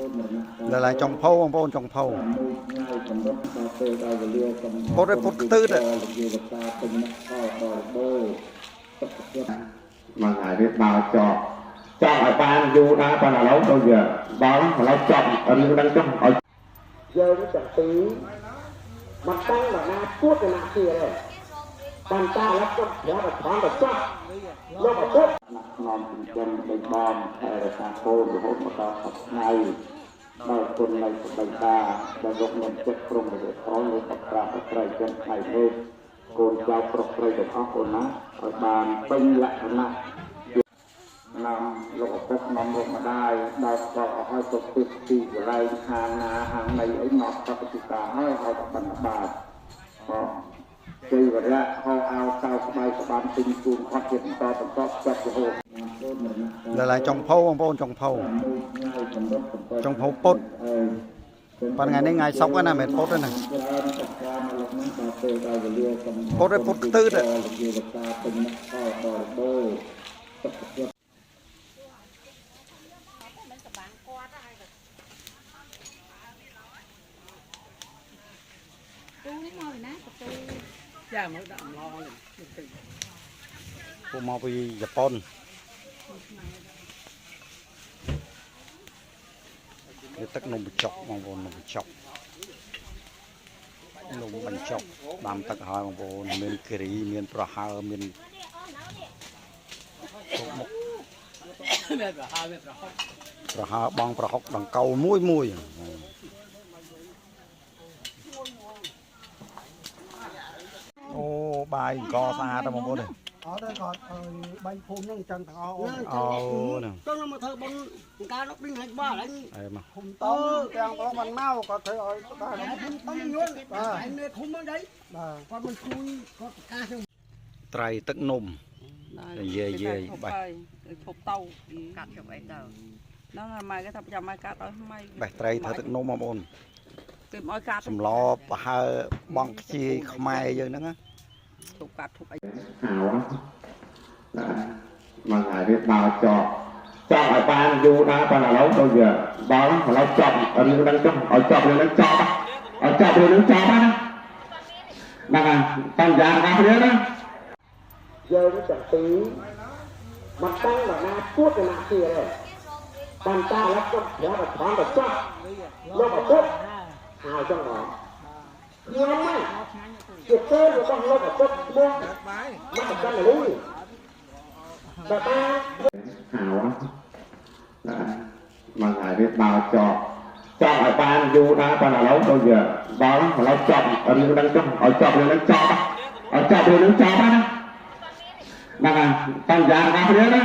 ដល់ឡើងចុងភៅបងប្អូនចុងភៅពុតឲ្យពុតខ្ទឺត មួយថ្ងៃវាដល់ចប់ចង់ឲ្យបានយូរដែរប៉ុន្តែឥឡូវដូចវាដល់ឥឡូវចប់រឿងហ្នឹងចុះឲ្យ យើងទាំងពីរមិនតាំងដល់ណាពួតណាទៀតទេប៉ុន្តែឥឡូវខ្ញុំប្រាប់ឲ្យត្រង់ទៅចប់លោកឪពុក នាំចិញ្ចឹមបីបងថែរក្សាកូនរហូតមកដល់សប្តាហ៍ថ្ងៃដល់គុណនៃបិតាដែលលោកមានចិត្តព្រមរយៈផងលោកប្រក្រាបត្រីចឹងថ្ងៃនេះកូនចៅប្រុសស្រីទាំងអស់កូនណាឲ្យបានពេញលក្ខណៈនាំលោកឪពុកនាំលោកម្ដាយដល់ក៏អស់ឲ្យទៅពីទីកន្លែងហាងណាហាងណីអីមកបฏิកាហើយឲ្យតែបណ្ឌបាតជ័យវរៈហៅអោកៅស្បែកក្បានទិញជូនគាត់ជាបន្តបន្តចាប់រហូត ដល់ឡើងចុងភៅបងប្អូនចុងភៅចុងភៅពុតប៉ុន្តែថ្ងៃនេះថ្ងៃសុក្រណាមិនមែនពុតទេណាពុតឲ្យពុតខ្ទឺត ចាមកដាក់អំឡង ពួកមកពីជប៉ុនវាទឹកនំបញ្ចុកបងប្អូននំបញ្ចុកនំបញ្ចុកដាំទឹកហើយបងប្អូនមានគិរីមានប្រហើមានមុខ មានប្រហើមានប្រហុក ប្រហើបងប្រហុកដង្កូវមួយមួយអូបាយអង្គស្អាតបងប្អូន អត់ទេគាត់ឲ្យ3ភូមិហ្នឹងចឹងទាំងអស់អូ ហ្នឹង ចឹងមកធ្វើបុណ្យការនោះវិញហើយបាទអញ មក ភូមិតទាំងបងមិនមកគាត់ធ្វើឲ្យបាទភូមិតយល់បាទឯនេះឃុំហ្នឹងដែរបាទគាត់មិនជួយគាត់ប្រកាសចឹង ត្រីទឹកនំយាយយាយបាទ ឈប់តៅកាត់ឈប់អីទៅហ្នឹងហើយម៉ែគេថាចាំម៉ែកាត់ឲ្យម៉ែ បេះត្រីធ្វើទឹកនំបងប្អូន គេមិនឲ្យកាត់ សម្លប្រហើបងខ្ជាយខ្មែរយើងហ្នឹងណា ឈប់កាត់ឈប់អី ហៅណាមួយថ្ងៃវាដល់ចប់ចង់ឲ្យបានយូរដែរប៉ុន្តែឥឡូវដូចវាដល់ឥឡូវចប់រឿងហ្នឹងចុះឲ្យចប់រឿងហ្នឹងចប់ឲ្យចប់រឿងហ្នឹងចប់ណាហ្នឹងហើយបញ្ហារបស់គ្នាណា យើងទាំងពីរមិនតាំងដល់ណាពួតណាទៀតទេប៉ុន្តែឥឡូវខ្ញុំប្រាប់ឲ្យត្រង់ទៅចប់លោកឪពុកហើយចឹងបងខ្ញុំហ្នឹងជាកូនរបស់លោកឪពុកឈ្មោះមកកាន់លីបើតា ហៅណាមួយថ្ងៃវាដល់ចប់ចង់ឲ្យបានយូរដែរប៉ុន្តែឥឡូវដូចវាដល់ឥឡូវចប់រឿងហ្នឹងចុះឲ្យចប់រឿងហ្នឹងចប់ឲ្យចប់រឿងហ្នឹងចប់ណាហ្នឹងហើយបញ្ហារបស់គ្នាណា